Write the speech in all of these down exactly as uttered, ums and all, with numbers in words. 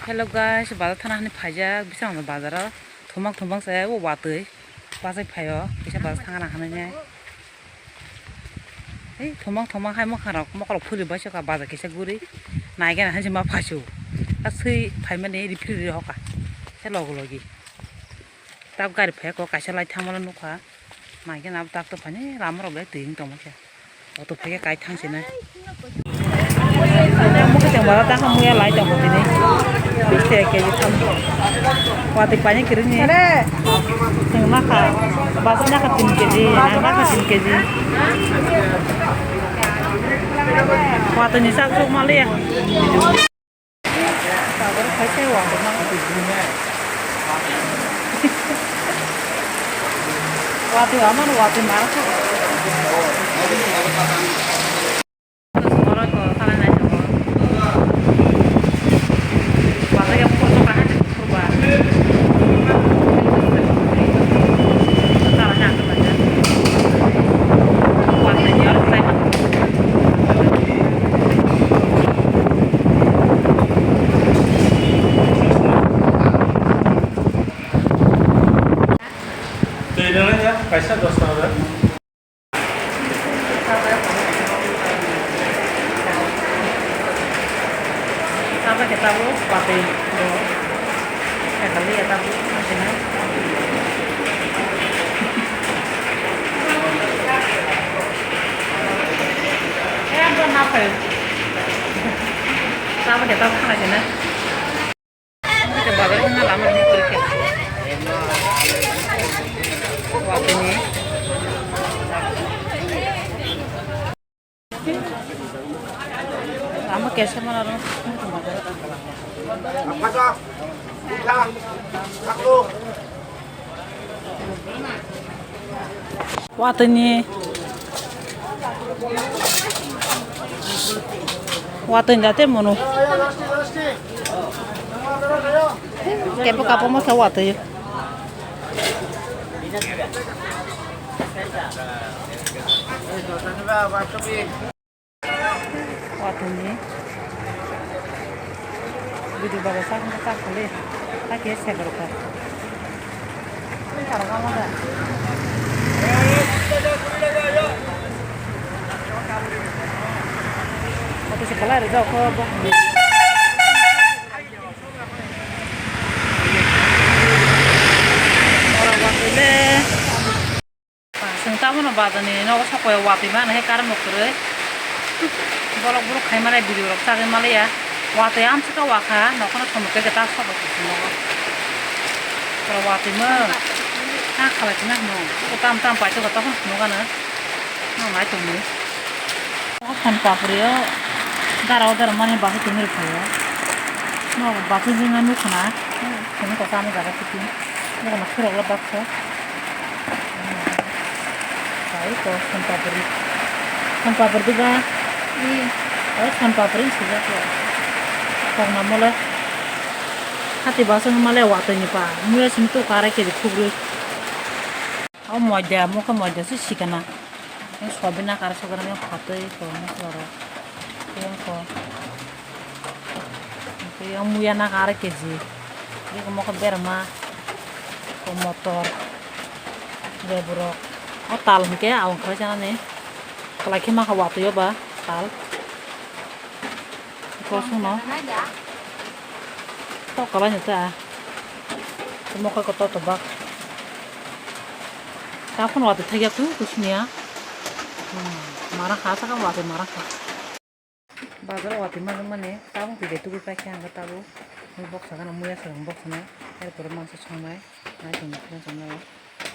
Hello guys, bazar thana hani phaijak, bising bazar o thumbang thumbang se o watwi bachai phaio, kisa bazar thangna hanai nai. Ei thumbang thumbang hai mokha rok, mokha rok phuli bai soka bazar kisa guri naigena hansi ma phaisu. A swi phaimani riphi ri hoka se logi logi. Tab gari phai ko kaisa lai thangmano nukha. Naikhe nabo tak to phani lama rok bai twi wng tongma khe. Auto phai khe kai thang sinai. Mokhe chwng bazar ta kha muya lai tongo tini. Bis taka keji tham. Watwi pani kwrwini. Chwng nakha. Basa nakha tin keji, ang nakha tin keji. Watwi ni sak sok maliya. Tabuk khaisa watwi mang. Watwi amano watwi mara kha. Oro ko kala nai tongo. Watwi ya photo kana de photo ba. Kala nai tongo. Watwi ya oro khlai ma. Twi rwna ya, kaisa dos taka. Abo khe tabuk watwi bo. Khe kali ya tabuk, ma khe na. Eh, ang to na phaio. Abo khe tabuk, ma khe na. Bazar wngkha lama ni pore khe. Watwi ni. Lama kesa mana ro. Watwi ni, watwi ni date mono. Kebo kapo mo khe watwi. Watwi ni. Video baba sak sak khali. Sak ya se borok. Ni tarok ama da. Kota se kalai rwjak kho bo. Ora watwi le. Chwng tabukno bazar ni nogo sokphaio watwi mano hai current bo kwrwi. Bolok bolok khai male video rok chagwi maliya. Watwi amswk kha wakha nokhorno somok khe ta sokphaio chwng nogo. Oro watwi mo. Ta khalai chwng no. Tam tam paithago tokon phunukgano. Nang nai tongni. O son papri o dara o dara mani bachai tongwi rwkha o. No bachai jingna nukha na. Tini kok tamo jaga sitting. Nokna khurok le baksa. Bai ko son papri. Son papri diba? Hmm. O son papri sijak o. Kokna mole. Hati bachai male watwi ni pa. Muya simi to karai kiri khubri. O moida, mokhe moida se sikana. Sobi na kara sokra ni phatwi ko mokhe oro. Yang ko. Yang muya na kara keji. Yang mokhe berma. Ko motor. Beborok. O tal hwnkhe awang khlai sanani. Kwlai khe makha watwi o ba tal. Kosong no. Tok kwlai no ta. Mokhe ko to to bak. Ta phone watwi thakya tu kusniya. Hmm, mara kha saka watwi mara kha. Bazar watwi mani mani tabuk twi de tugui paikha ang tabuk. Box sakano muya swrang box no. Er pore mangsa songnai. Nai tong nai tong nai.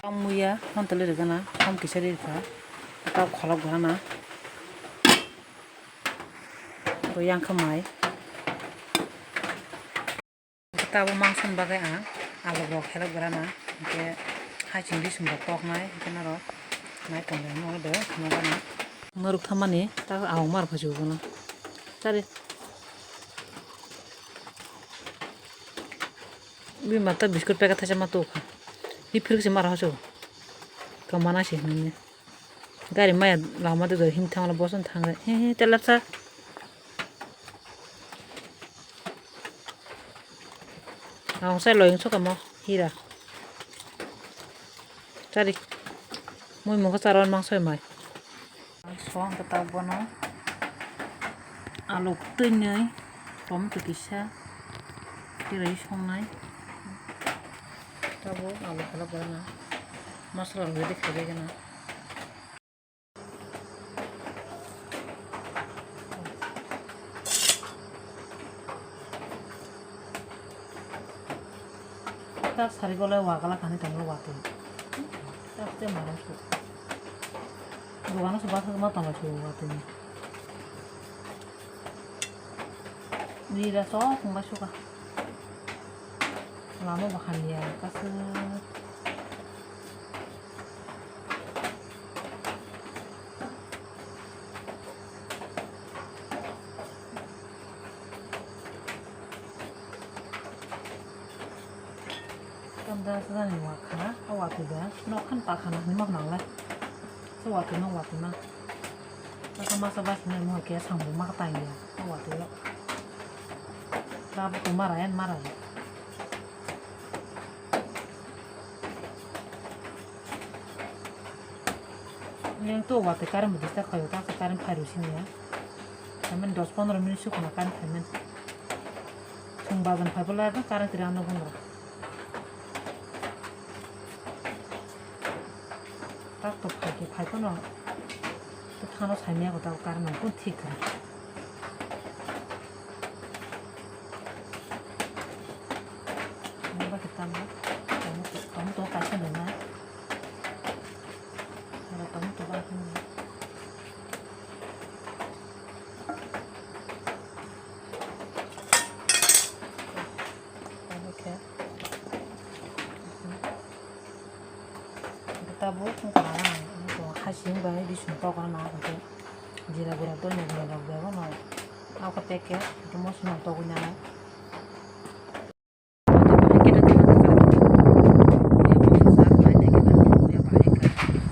Ang muya hon tele rwgana. Ham kisa ri kha. Ta kholop gana. Bo yang kha mai. Tabuk mangsan bagwi ang alok rok help grana, hinkhe haching bising rok toknai, hinkhe norok nai tonglai no do, no gana. Norok thamani ta awang mar phachu bono. Tare. Bima ta biscuit packet thaisa ma tokha. Ni phiruk se mar hachu. Kamana se hinni. Gari maya lama de him thangla boson thangla. He he telapsa. Ang sai loyong sokamo hira. Chari. Mui mungkha charo mangsoi mai. Ang so ang tak bono. Alu twi nai. Tomato kisa. Tirai songnai. Tabo alu khala borana. Masala ready khabai gana. Tak sari gole wagala kani tanglo wati. Tak te mara su. Dogano su basa ma tanglo su wati. Nira sok mba suka. Lama bahania kasu. Tamda sani wakha, o watwi da, nokhan pakha na hinwi moknang lai. So watwi no watwi ma. Saka masa bas hinwi mo khe sangbu ma tang ya, o watwi lo. Ka bu mara yan mara. Yang to wate current bo disturb khayo, ta current phai rw sini ya. Tamen dos pondro minute sukuna current phaimen. Sung bazan phai bola ba current tira no bundra. Tak to phai ke phai kono. To thano sai me ko ta current no kun thik kha. Ini ba kita mo. Kamu kamu to kaisa nai. Ora tong tu ba hin. Oke. Kita bu kung kana na, kung hasi ba di sung to kana na ko. Jira gura to ne ne rok ba no. Ako peke, itu mo sung to guna.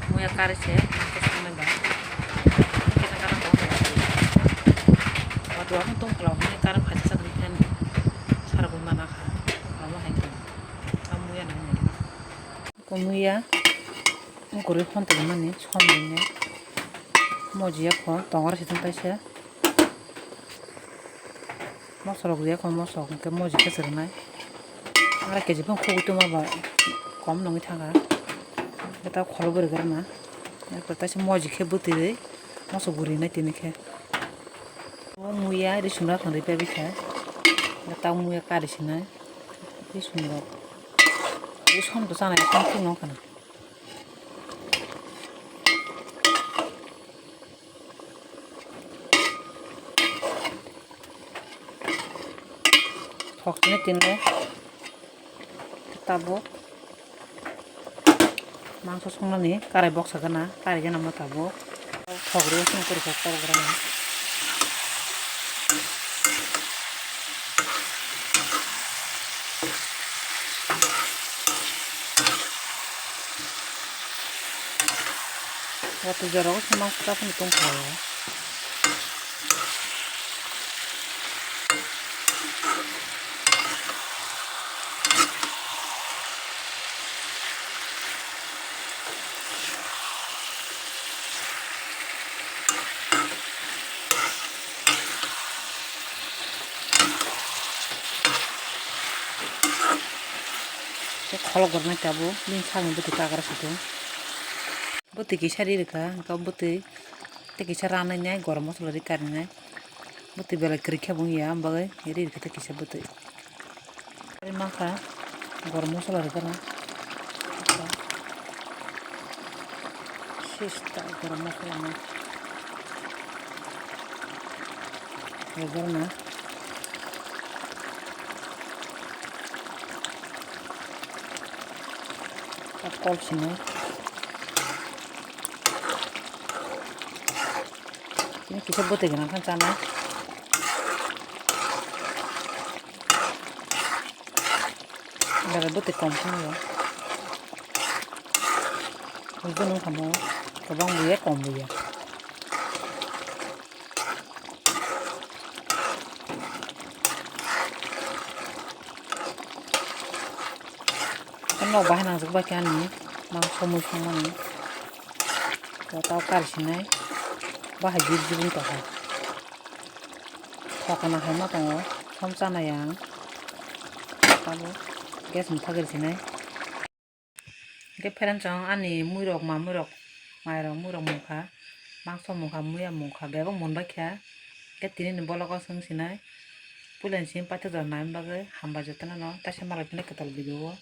Muya kari se, muya kari se, muya kari se. Waduwa khe tongpla hwnwi current phaisa sak rikha ni. Saragwi mana kha. Amo hai khe. Amo ya nang nai. Ko muya. Gurui phone tongmani som ringya. Mojiya kho tongor situng kaisa. Mosok rok ya kho mosok hwnkhe moji khe swrwngnai. Ara keji phano khogwi tongma ba kom nongwi thangkha. Hwnkhe ta kholo bwrwi gana. Taisa moji khe bwtwi. Mosok bo rinai tini khe. O muya ri sumra khanri pebikha. Tang muya kari sinai. Ri sumra. Ri som to chanai som thung nong khana. Thok tini tinle. Tabuk mangso songnani karai boksa gana, karai gana mo tabuk. Thok rw song kori kok kol gana. Watwi jorao se mangso taphano tongkha o. Tei kholok gornai tabuk bini sakni bwtwi kagra se tong. Bwtwi kisa ri rwkha, hwnkhe bwtwi tei kisa ranai nai, gorom mosola ri karinai. Bwtwi belai kwrwi khe bo wngya, aboni bagwi ri rwkha tei kisa bwtwi. Ri mankha gorom mosola ri gana. Sista gorom mosola no. Ri gana. Kol sini. Ini kisa bwtwi gwnang khe chanai. Belai bwtwi kom khe nw. Bujo nung kamo kwbang buya kom buya. Nok bahai nangjak bai khe ani mangso mui songmani. To tao kari sinai. Bahai jil jil wng tongkha. Thokana hai ma tongo. Som chanai ang. Tabuk gas motha gari sinai. Hingke friends, ang ani muirok, ma muirok, mairok, muirok mungkha, mangso mungkha, muya mungkha, bebak monbaikha. Hingke tinini vlog o chwng sinai, puilani simi paithak jora naina bagwi hambai jotono no, taisa malai philai kwtal video o.